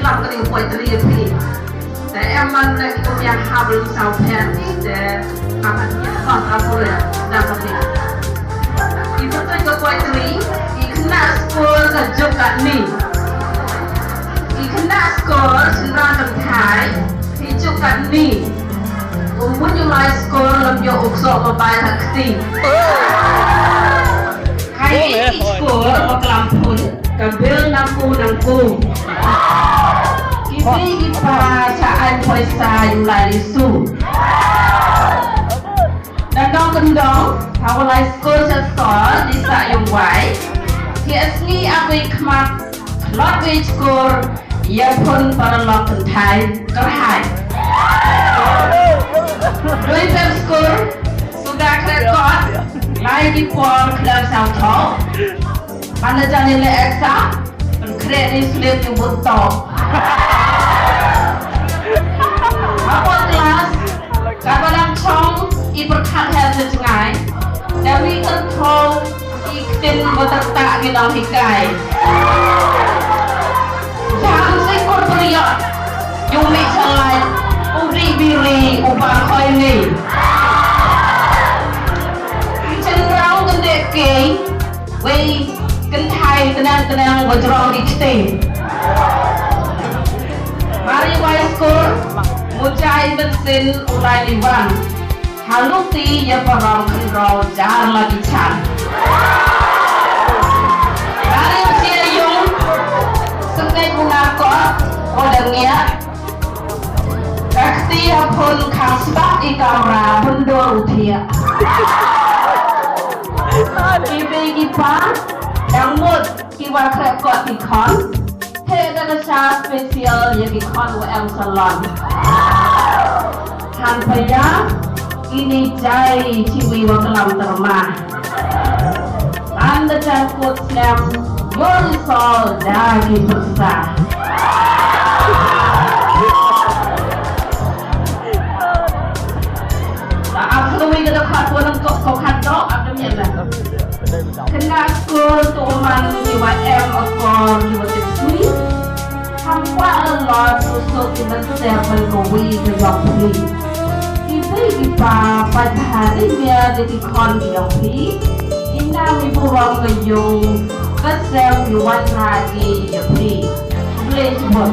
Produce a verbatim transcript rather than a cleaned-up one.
Ka dei ka poetry ïa phi. Te em man na ki kum ïa ha blu saw pher te ka ban ïa ka ka pura da ka phi. Ki pyrthei ka poetry, ki khynnah skul ka juk katni. Ki khynnah skul shynrang kynthai ki juk katni. U mun u lai skul lam ïoh u ksoh mobile ha kti. Kai ni ki skul ba klam phun ka bil nangku nangku. Ki bi ki pa cha ai poisa ïa u lai lisu. Dang dang kendong ha u lai skul cha skul di sa yung wai. Ki asngi a bi khmat khlot bi chkur ïa phun para lok kynthai kyrhai. Doi pem skul suda kret kot lai ki por khlem saw thaw. Mana jani le exam, pynkhriah ni slip ni bun to. Hapoh klas, kaba dang chong i pyrkhat her te jngai. Da wi kyrtho i ktin ba tak tak ki nonghikai. Jang si kur period, yung mi chalai, u ri biri, u ba khoi ni. Ki chen rau kende ki, Wei, kynthai tenang-tenang ba jrong ki kti. Mari wai skur, mujai bensin ulai liwan. Haluti ïa parong kynrong jar la ki chan. Mari cia yung, sengkei bunga kot, o dengia. Ka kti ha phun khang sbak i kamra bun dur u thiah. Ki bei ki pa dang mut ki wa khreh kot ki khon. Te da ka sha special ïa ki khon wa em salon. Han pa ïa ini jai chi wi wa klam terma. An da jan kut snem, yor i sol da ki pyrsa. Ta ap sa wi ka da khat ko nang ko, ko khat do, ap da mian la. Kena skul tu man ki wa em akor ki wa tip sui. Ham kwah la lot u suk i ban step ban ka wi ka yong phi. I bei i pa, pa jahari mia de ki khon ki yong phi. I nam i burom ka yung, ka sem i wan ha i ya phi. Khublei shibun.